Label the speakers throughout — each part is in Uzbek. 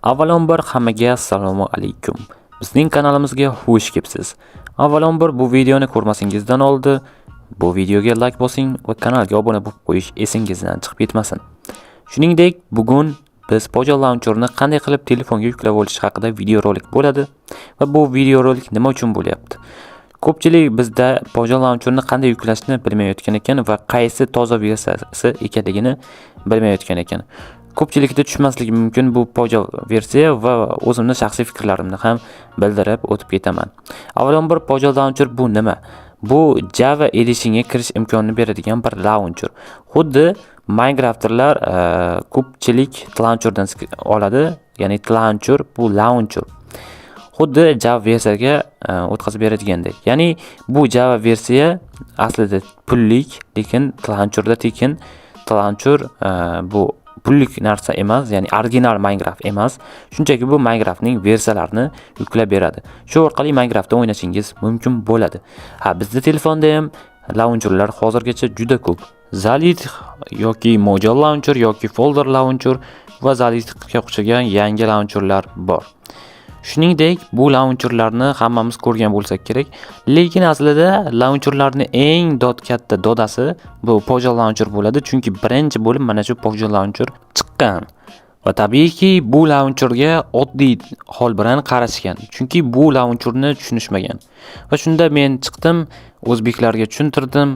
Speaker 1: Avvalambor, hammaga assalomu alaykum. Bizning kanalimizga xush kelibsiz. Avvalambor, bu videoni ko'rmasingizdan oldin bu videoga like bosing va kanalga obuna bo'lib qo'yish esingizdan chiqib ketmasin. Shuningdek, bugun biz Pojav Launcherni qanday qilib telefonga yuklab olish haqida videorolik bo'ladi va bu videorolik nima uchun bo'lyapti? Ko'pchilik bizda Pojav Launcherni qanday yuklashni bilmayotgan ekan va qaysi toza versiyasi ekanligini bilmayotgan ekan. Ko'pchilikda tushmasligi mumkin bu Pojav versiya va o'zimni shaxsiy fikrlarimni ham bildirib o'tib ketaman. Avvalambor, Pojav Launcher bu nima? Bu Java Editionga kirish imkonini beradigan bir launcher. Xuddi Minecrafterlar ko'pchilik launcherdan oladi, ya'ni launcher bu launcher. Xuddi Java versiyaga o'tkazib beradigandek. Ya'ni bu Java versiya aslida pullik, lekin launcherda tekin. Launcher bu pullik narsa emas, ya'ni original Minecraft emas. Shunchaki bu Minecraftning versiyalarini yuklab beradi. Shu orqali Minecraftda o'ynashingiz mumkin bo'ladi. Ha, bizda telefonda ham launcherlar hozirgacha juda ko'p. Zalit yoki Mojo Launcher yoki Folder Launcher va Zalitga o'xshagan yangi launcherlar bor. Shuningdek, bu launcherlarni hammamiz ko'rgan bo'lsak kerak. Lekin aslida launcherlarni eng dod katta dodasi bu Pojav Launcher bo'ladi, chunki birinchi bo'lib mana shu Pojav Launcher chiqqan. Va tabiiyki, bu launcherga oddiy hol bilan qarashgan, chunki bu launcherni tushunishmagan. Va shunda men chiqdim, o'zbeklarga tushuntirdim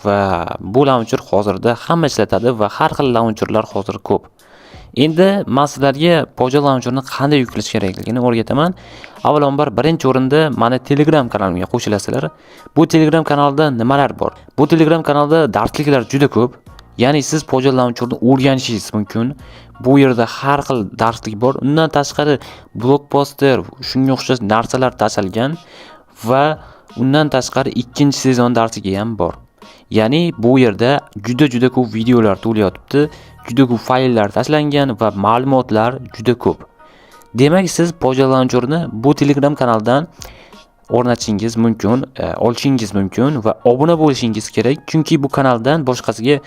Speaker 1: va bu launcher hozirda hamma ishlatadi va har xil launcherlar hozir ko'p. Endi men sizlarga Pojav Launcherni qanday yuklash kerakligini o'rgataman. Avvalambor, birinchi o'rinda mani Telegram kanalimga qo'shilasizlar. Bu Telegram kanalida nimalar bor? Bu Telegram kanalda darsliklar juda ko'p. Ya'ni siz Pojav Launcherni o'rganishingiz mumkin. Bu yerda har xil darslik bor. Undan tashqari blokposter, shunga o'xshash narsalar tashalgan va undan tashqari ikkinchi sezon darsligi ham bor. Ya'ni bu yerda juda-juda ko'p videolar to'layotibdi, juda ko'p fayllar tashlangan va ma'lumotlar juda ko'p. Demak, siz Pojav Launcherni bu Telegram kanaldan o'rnatishingiz mumkin, olishingiz mumkin va obuna bo'lishingiz kerak, chunki bu kanaldan boshqasiga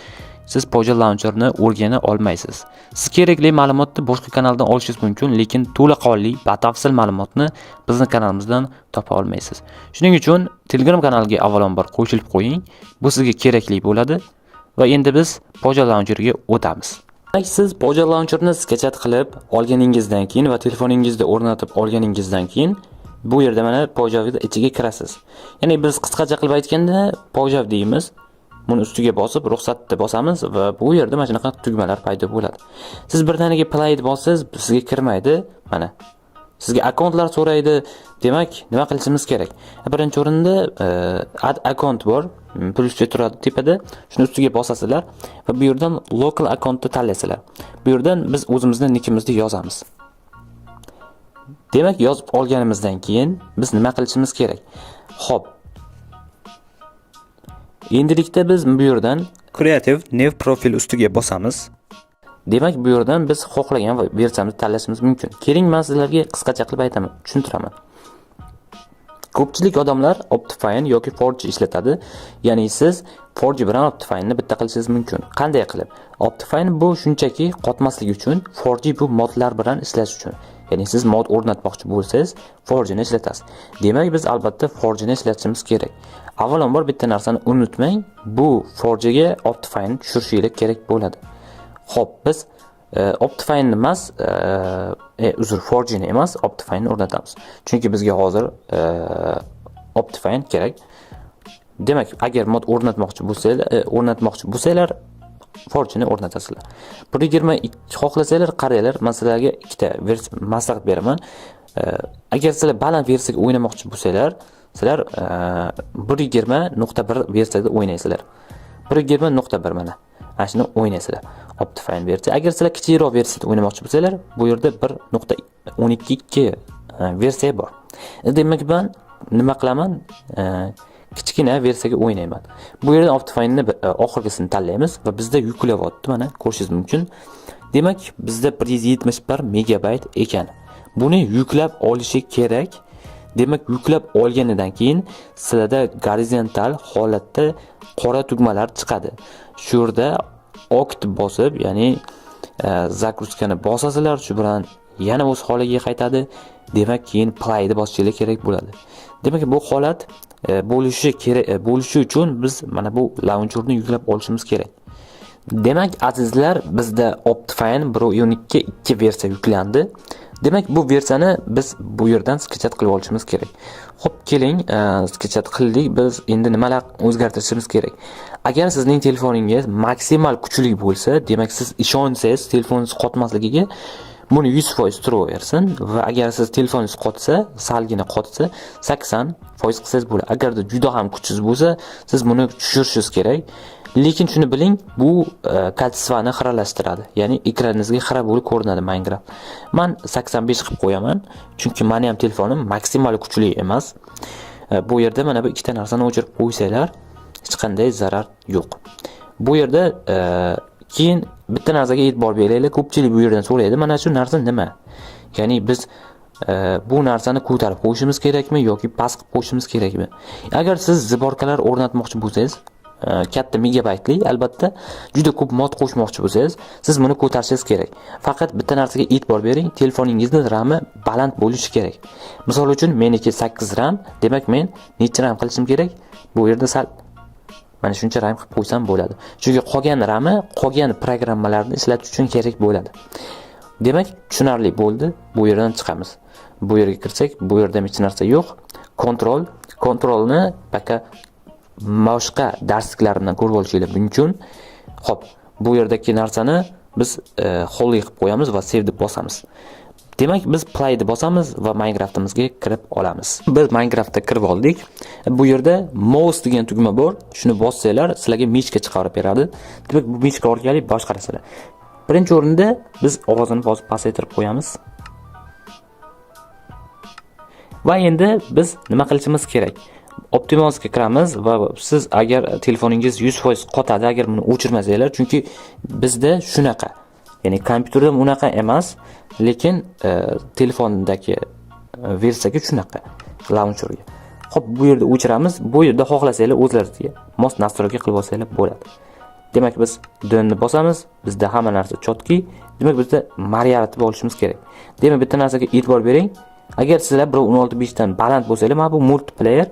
Speaker 1: siz Pojav Launcherni o'rgana olmaysiz. Siz kerakli ma'lumotni boshqa kanaldan olishingiz mumkin, lekin to'laqonli, batafsil ma'lumotni bizni kanalimizdan topa olmaysiz. Shuning uchun Telegram kanaliga avvalambor qo'shilib qo'ying. Bu sizga kerakli bo'ladi va endi biz Pojav Launcherga o'tamiz. Demak, siz Pojav Launcherni скачать qilib olganingizdan keyin va telefoningizda o'rnatib olganingizdan keyin bu yerda mana Pojavni ichiga kirasiz. Ya'ni biz qisqacha qilib aytganda Pojav deymiz. Buni ustiga bosib, ruxsatni bosamiz va bu yerda mana shunaqa tugmalar paydo bo'ladi. Siz birdaniga play deb bossangiz, sizga kirmaydi. Mana sizga akkauntlar so'raydi. Demak, nima qilishimiz kerak? Birinchi o'rinda add account bor. Pluscha turadi tepada. Shuni ustiga bosasizlar va bu yerdan local accountni tanlaysizlar. Bu yerdan biz o'zimizni nikimizni yozamiz. Demak, yozib olganimizdan keyin biz nima qilishimiz kerak? Xo'p. Endilikda biz bu yerdan
Speaker 2: Create New Profile ustiga bosamiz.
Speaker 1: Demak, bu yerdan biz xohlagan versiyamizni tanlashimiz mumkin. Keling, men sizlarga qisqacha qilib aytaman, tushuntiraman. Ko'pchilik odamlar Optifine yoki Forge ishlatadi. Ya'ni siz Forge bilan Optifine'ni bitta qilishingiz mumkin. Qanday qilib? Optifine bu shunchaki qotmasligi uchun, Forge bu modlar bilan ishlash uchun. Ya'ni siz mod o'rnatmoqchi bo'lsangiz, Forge'ni ishlatasiz. Demak, biz albatta Forge'ni ishlatishimiz kerak. Avvalambor, bitta narsani unutmang, bu Forge'ga Optifine tushirishingiz kerak bo'ladi. Xo'p, biz Optifine emas, uzr, Forge'ni emas, Optifine'ni o'rnatamiz. Chunki bizga hozir Optifine kerak. Demak, agar mod o'rnatmoqchi bo'lsanglar, Forge'ni o'rnatasizlar. 1.22 xohlasanglar, qaranglar, men sizlarga ikkita versiya maslahat beraman. Agar sizlar baland versiyaga o'ynamoqchi bo'lsanglar, sizlar 1.20.1 versiyada o'ynaysizlar. 1.20.1, mana. Mana shuni o'ynaysizlar. Optifine versiya. Agar sizlar kichikroq versiyada o'ynamoqchi bo'lsanglar, bu yerda 1.12.2 versiya bor. Demak, men nima qilaman? Kichkina versiyaga o'ynayman. Bu yerdan Optifine'ni oxirgisini tanlaymiz va bizda yuklayapti, mana ko'rishingiz mumkin. Demak, bizda 171 megabayt ekan. Buni yuklab olishi kerak. Demak, yuklab olganidan keyin sizlarda gorizontal holatda qora tugmalar chiqadi. Shu yerda ok deb bosib, ya'ni загрузка ni bosasizlar, shu bilan yana o'z holiga qaytadi. Demak, keyin playni bosishinglar kerak bo'ladi. Demak, bu holat bo'lishi kerak, bo'lishi uchun biz mana bu launcherni yuklab olishimiz kerak. Demak, azizlar, bizda Optifine 1.12.2 versiya yuklandi. Demak, bu versiyani biz bu yerdan скачать qilib olishimiz kerak. Xo'p, keling, скачать qildik. Biz endi nimalar o'zgartirishimiz kerak? Agar sizning telefoningiz maksimal kuchli bo'lsa, demak siz ishonsangiz telefoningiz qotmasligiga, buni 100% turaversin va agar siz telefoningiz qotsa, salgina qotsa, 80% qilsangiz bo'ladi. Agarda juda ham kuchsiz bo'lsa, siz buni tushirishingiz kerak. Lekin shuni biling, bu качество ni xiralashtiradi. Ya'ni ekraningizga xira bo'lib ko'rinadi Minecraft. Man 85 qilib qo'yaman, chunki meni ham telefonim maksimal kuchli emas. Bu yerda mana bu ikkita narsani o'chirib qo'ysanglar, hech qanday zarar yo'q. Bu yerda keyin bitta narsaga e'tibor beringlar. Ko'pchilik bu yerdan so'raydi, mana shu narsa nima? Ya'ni biz bu narsani ko'tarib qo'yishimiz kerakmi yoki past qilib qo'yishimiz kerakmi? Agar siz сборка lar o'rnatmoqchi bo'lsangiz, katta megabaytli, albatta juda ko'p mod qo'shmoqchi bo'lsangiz, siz buni ko'tarishingiz kerak. Faqat bitta narsaga e'tibor bering, telefoningizni RAMi baland bo'lishi kerak. Misol uchun, meniki 8 RAM, demak men necha RAM qilishim kerak? Bu yerda sal mana shuncha RAM qilib qo'ysam bo'ladi. Chunki qolgan RAMi qolgan programmalarni ishlatish uchun kerak bo'ladi. Demak, tushunarli bo'ldi. Bu yerdan chiqamiz. Bu yerga kirsak, bu yerda hech narsa yo'q. Kontrol, kontrolni пока boshqa darsliklarimdan ko'rib olishingiz mumkin. Xo'p, bu yerdagi narsani biz holly qilib qo'yamiz va save deb bosamiz. Demak, biz play deb bosamiz va Minecraftimizga kirib olamiz. Biz Minecraftga kirib oldik. Bu yerda mouse degan tugma bor. Shuni bossanglar, sizlarga мышка chiqarib beradi. Demak, bu мышка orqali boshqarasizlar. Birinchi o'rinda biz ovozini bosib pasaytirib qo'yamiz. Va endi biz nima qilishimiz kerak? Optimizga kiramiz va siz agar telefoningiz 100% qotadi, agar buni o'chirmasanglar, chunki bizda shunaqa. Ya'ni kompyuterda unaqa emas, lekin telefondagi versiyaga shunaqa launcherga. Xo'p, bu yerda o'chiramiz. Bu yerda xohlasanglar o'zlaringizga mos настройка qilib olsanglar bo'ladi. Demak, biz donni bosamiz, bizda hamma narsa чётко. Demak, bizda mar yaratib olishimiz kerak. Demak, bitta narsaga e'tibor bering. Agar sizlar 1.16.5 dan baland bo'lsanglar, mana bu multiplayer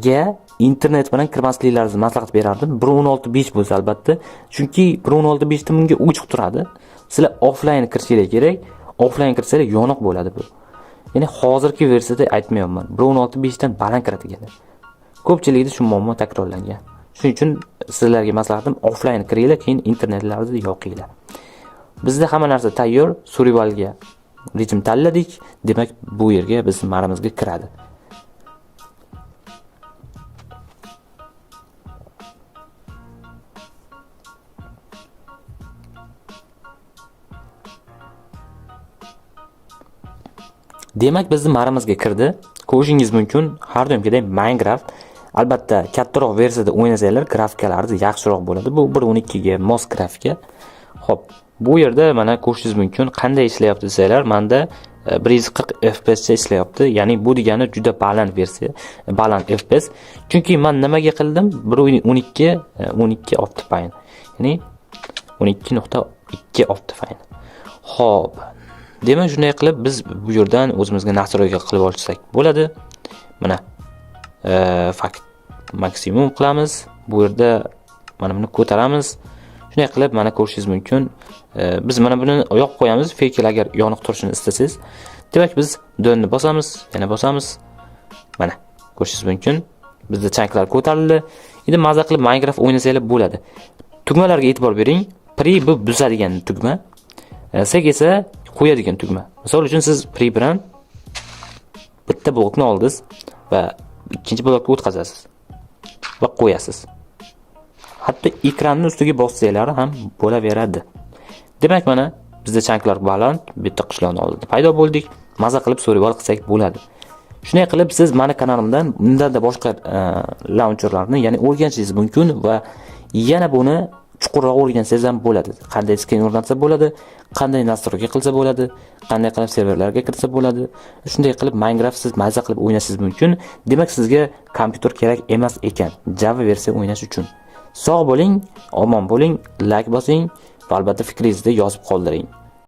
Speaker 1: ga internet bilan kirmasliklaringizni maslahat berardim. 1.16.5 bo'lsa albatta, chunki 1.16.5 da bunga o'chiq turadi. Sizlar offline kirishinglar kerak. Offline kirsanglar yoniq bo'ladi bu. Ya'ni hozirgi versiyada aytmayapman. 1.16.5 dan baland kiradiganlar. Ko'pchilikda shu muammo takrorlangan. Shuning uchun sizlarga maslahatim, offline kiringlar, keyin internetlarni yoqinglar. Bizda hamma narsa tayyor, survivalga rejim tanladik. Demak, bu yerga biz marimizga kiradi. Demak, bizni marimizga kirdi. Ko'rishingiz mumkin, har doimgidek Minecraft. Albatta, kattaroq versiyada o'ynasanglar, grafikalari yaxshiroq bo'ladi. Bu 1.12 ga mos grafika. Xo'p, bu yerda mana ko'rishingiz mumkin, qanday ishlayapti desanglar, menda 140 FPS cha ishlayapti. Ya'ni bu degani juda baland versiya, baland FPS. Chunki men nimaga qildim? 1.12, 12 Optifine. Ya'ni 12.2 Optifine. Xo'p. Demak, shunday qilib biz bu yerdan o'zimizga настройка qilib olsak bo'ladi. Mana fakt maksimum qilamiz. Bu yerda mana buni ko'taramiz. Shunday qilib mana ko'rishingiz mumkin. Biz mana buni yoqib qo'yamiz, факел agar yoniq turishini istasangiz. Demak, biz donni bosamiz, yana bosamiz. Mana ko'rishingiz mumkin. Bizda chanklar ko'tarildi. Endi maza qilib Minecraft o'ynasanglar bo'ladi. Tugmalarga e'tibor bering. Pre bu buzadigan tugma. Seg esa qo'yadigan tugma. Misol uchun siz pre bilan bitta blokni oldingiz va ikkinchi blokka o'tkazasiz va qo'yasiz. Hatto ekranning ustiga bossanglar ham bo'laveradi. Demak, mana bizda chanklar baland, bitta qishloqning oldida paydo bo'ldik. Maza qilib survival qilsak bo'ladi. Shunday qilib siz meni kanalimdan bundan-da boshqa launcherlarni, ya'ni o'rganishingiz mumkin va yana buni chuqurroq o'rgansangiz ham bo'ladi. Qanday skin o'rnatsa bo'ladi, qanday настройка qilsa bo'ladi, qanday qilib serverlarga kirsa bo'ladi. Shunday qilib Minecraft siz maza qilib o'ynashingiz mumkin. Demak, sizga kompyuter kerak emas ekan Java versiya o'ynash uchun. Sog' bo'ling, omon bo'ling, like bosing va albatta fikringizni yozib qoldiring.